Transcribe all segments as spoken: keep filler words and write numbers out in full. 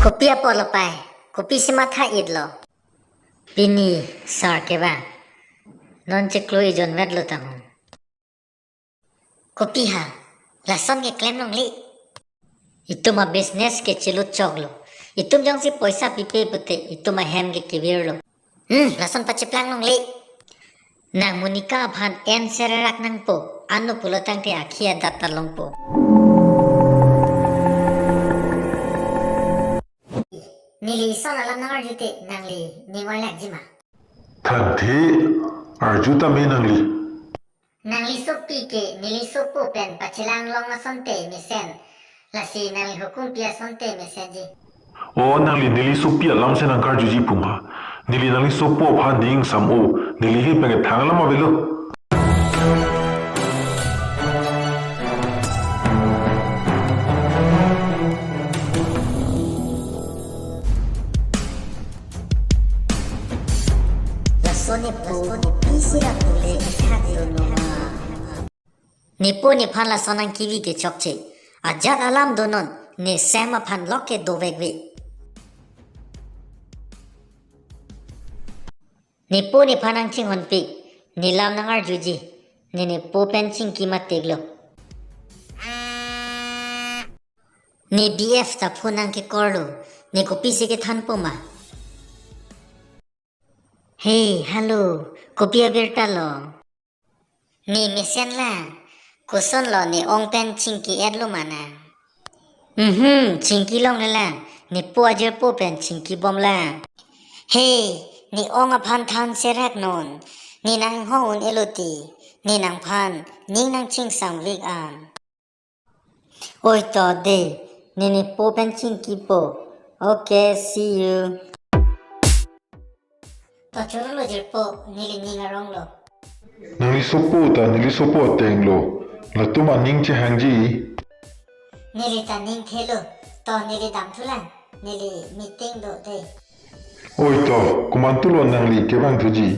Kopi apotlo pai? Kopisi matha-itlo? Pini sar kevang. Non chiklo ejon vetlo tangho. Kopi ha, lason ke klem longle. Itum a-business ke chilut choklo. Itum jongsi poisa pipe pute, itum ahem ke kevirlo. Hmm, lason pachiplang longle. Nang Monica aphan en serak nangpo, ano pulo tangte akhi adat ta longpo. Neli ison alam nangarjute, nangli ning oilakji ma? Thanthe, arju tame nangli. Nangli sopi ke neli sopo pen pachelang long asonte mesen. Lasi nangli hukum pi asonte mesenji. O, nangli neli sopi alamsi nangkarjuji puma. Neli nangli sopo aphan ning sam-o. Neli he pengethang alam avelo. Laso nepo, kopisi ra pule kethak do noma. Nepo nephan lason nangkevi ke chokche. Ajat alam do non, ne Sam aphan lok ke dovekve. Nepo nephan nangchinghonpik, ne lam nangarjuji, ne nepo pen chingki mateklo. Ne B F ta phone nangkekorlo, ne kopisi kethanpo ma? Hey, hello, kopi abirta lo? Ne mesen lang, kosonlo ne ong pen chingki-etlo ma nang? Mhm, chingki longle lang, nepo ajirpo pen chingki bom lang. Hey, ne ong aphan than serak non, ne nanghong un-elo ti, ne nangphan ning nangchingsamvek an. Oi to de, ne nepo pen chingkipo. Okay, see you. To chorolo jirpo, neli ning aronglo. Nangli sopo ta, neli sopo atenglo. Latum aning chehangji. Neli ta ning thelo, to neli damthulang, neli meeting do de. Oi to, komantulo nangli kevangthuji?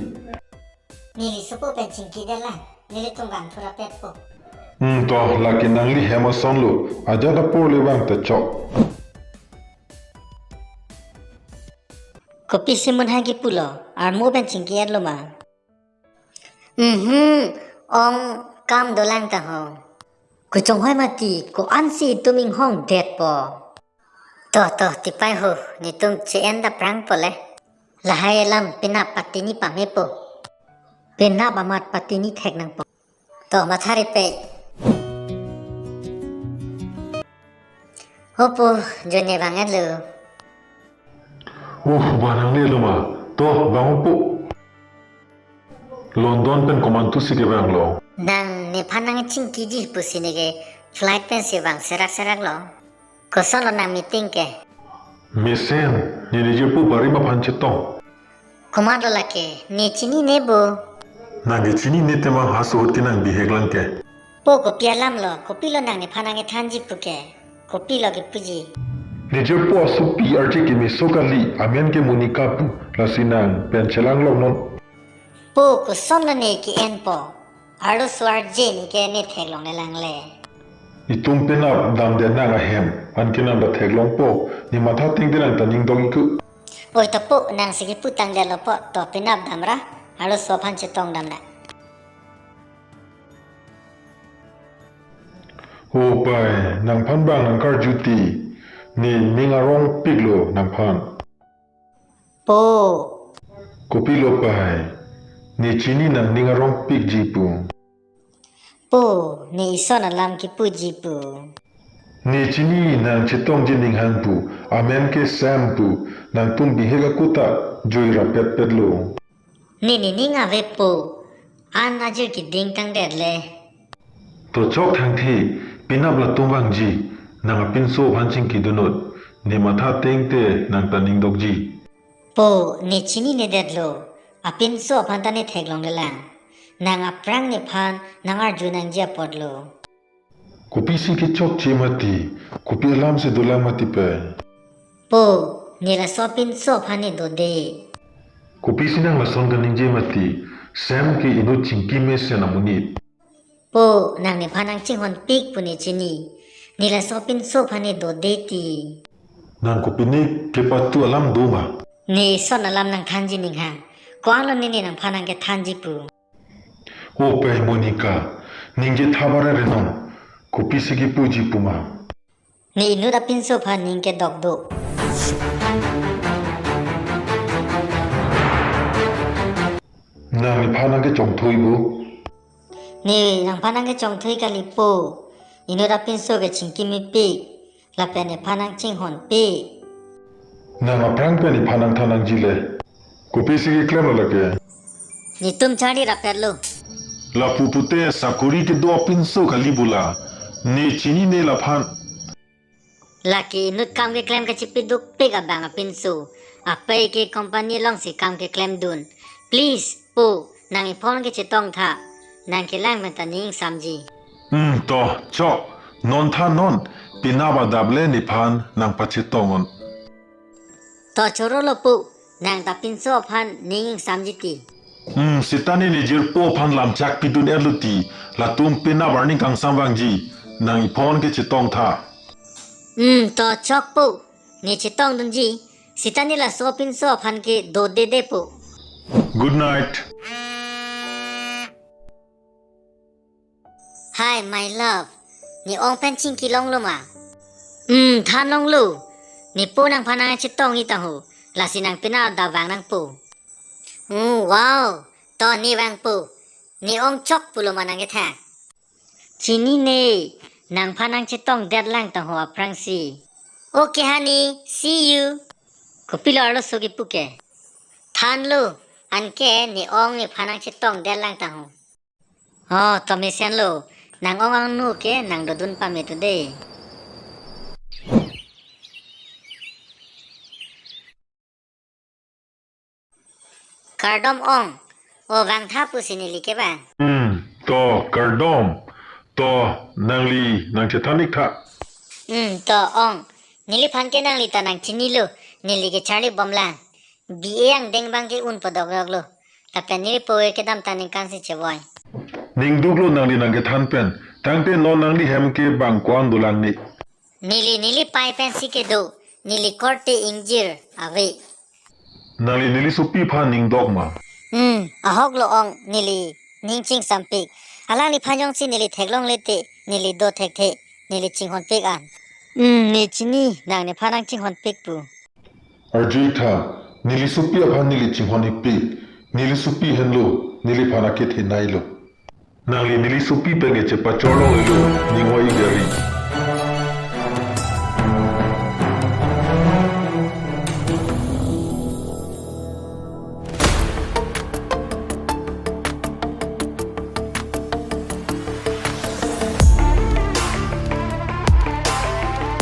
Neli sopo pen chingkidet lang, nelitum vangthurapetpo. Hmm, to, lake nangli hem asonlo, ajat apor le vang ta chok. Kopisi munhang kipulo, armo pen chingki-etlo ma? Mhm, ong kam dolang tangho. Kochonghoi mati, ko-ansi itum inghongdetpo. To, to, tipai ho, netum che-en daprangpo le. Lahai alam penap patini pamepo. Penap amat patini thek nangpo. To, mathari pe. Ho po, jo ne vang-etlo. Oh, ba nangle lo ma. To, vang po. London pen komantusi kevanglo? Nang nephan nangchingkiji pusi neke flight pensi vang serak seraklo. Kosonlo nang meeting ke? Mesen, ne nejirpo barim aphan chetong. Komatlo lake, ne chinine bo? Nang kechinine tema ha suhut ke nang bihek lang ke. Po kopi alamlo, kopilo nang nephan nangkethanji pu ke? Kopilo kepuji? Nejirpo asopi arje kemeso kali, amen ke Monica pu, lasi nang pen chelang longnon. Po kosonlo ne ke-enpo? Arloso arje ne ke ne theklongle lang le. Itum penap damde nang ahem, anke nang ta theklongpo, ne matha tengte nang ta ning dok-ik ko. Oi to po, nangsi keputangdetlo po, to penap damra, arloso aphan chetong damnang. O pai, nangphan bang nangkarju ti, ne ning arongpiklo nangphan. Po. Kopilo pai, ne chini nang ning arongpikji pu? Po, ne ison alam kepuji pu? Ne chini nang chetongji ninghang pu, amen ke Sam pu, nangtum bihek ako ta jui rapetpetlo. Ne nening avepo, an ajir keding tangdet le. To chok thangthe, penap latum vangji, nang apinso aphan chingki dunnon, ne matha tengte nang ta ning dokji. Po, ne chininedetlo, apinso aphan ta ne theklongle lang. Nang aphrang nephan nangarju nangji apotlo. Kopisi kechokche mati, kopi alamsi dolang mati pai? Po, ne laso apinso aphan ne dode. Kopisi nang lason kaningje mati, Sam ke inut chingki mesen amonit. Po, nang nephan nangchinghonpik pu ne chini. Ne laso apinso aphan ne dode ti. Nang kopine kepatu alam do ma? Ne ison alam nangthanji ning hang. Ko-an lo neli nangphan nangkethanji pu? O pei Monica, ningje tha bare renon. Kopisi kepuji pu ma? Ne inut apinso aphan ning kedok do. Nang nephan nangkechongthui bo? Ne nangphan nangkechongthui kalipo. Inut apinso ke chingki mepik. Lapen nephan nangchinghonpik. Nang aphrang pen nephan nangthan nangji le. Kopisi keklem lo lake? Netum charli rapet lo. Lapu pute sakori kedo apinso kali bo la. Ne chinine laphan. Lake inut kam keklem kachipidukpik abang apinso. Apei ke company alongsi kam keklemdun. Please, po, nang iphone kechetong tha. Nang kelang pen ta ning samji. Hmm, to, chok. Non tha non. Penap adap le nephan nangpachetong non. To choro lo po, nang ta pinso aphan ning samji ti. Hmm, seta ne ne jirpo aphan lamchak pidun-et lo ti, latum penap arni kangsam vangji, nang iphone kechetong tha. Hmm, to chok po, ne chetongdunji, seta ne laso pinso aphan ke dodede po. Good night. Hi, my love. Ne ong pen chingki longlo ma? Hmm, than longlo. Ne po nangphan nangchetong ni tangho. Lasi nang penap adap vang nangpo. Hmm, wow. To ne vangpo. Ne ong chok pulo ma nangkethan? Chinine. Nangphan nangchetongdet lang tangho aphrangsi. Okay, honey. See you. Kopilo arloso kipu ke? Thanlo. Anke ne ong nephan nangchetongdet lang tangho. Oh, to mesenlo. Nang ong angno ke nang dodun pame tu de. Kardom ong. O vangtha pusi neli kevang. Hmm, to kardom. To nangli nangchethan-ik tha. Hmm, to ong. Neliphan ke nangli ta nangchinilo. Neli ke charlibomlang. B A angdeng abang ke un padokdoklo. Lapen neli po kedam ta ningkan si chevoi. Ning duklo nangli nangkethan pen. Tangte non nangli hem ke bang ko-an dolang ni? Neli neli pai pensi kedo. Neli korte ingjir ave. Nangli neli sopi aphan ning dok ma? Hmm, ahok lo ong, neli ning chingsampik. Alangliphan jongsi neli theklongle te, neli do thekthe, neli chinghonpik an. Hmm, ne chini, nang nephan nangchinghonpik pu. Arjutha, neli sopi aphan neli chinghon-ikpik, neli sopi henlo, neliphan akethe nailo. Nangli neli sopi pen kechepachorlonglelo, ning hoi gari.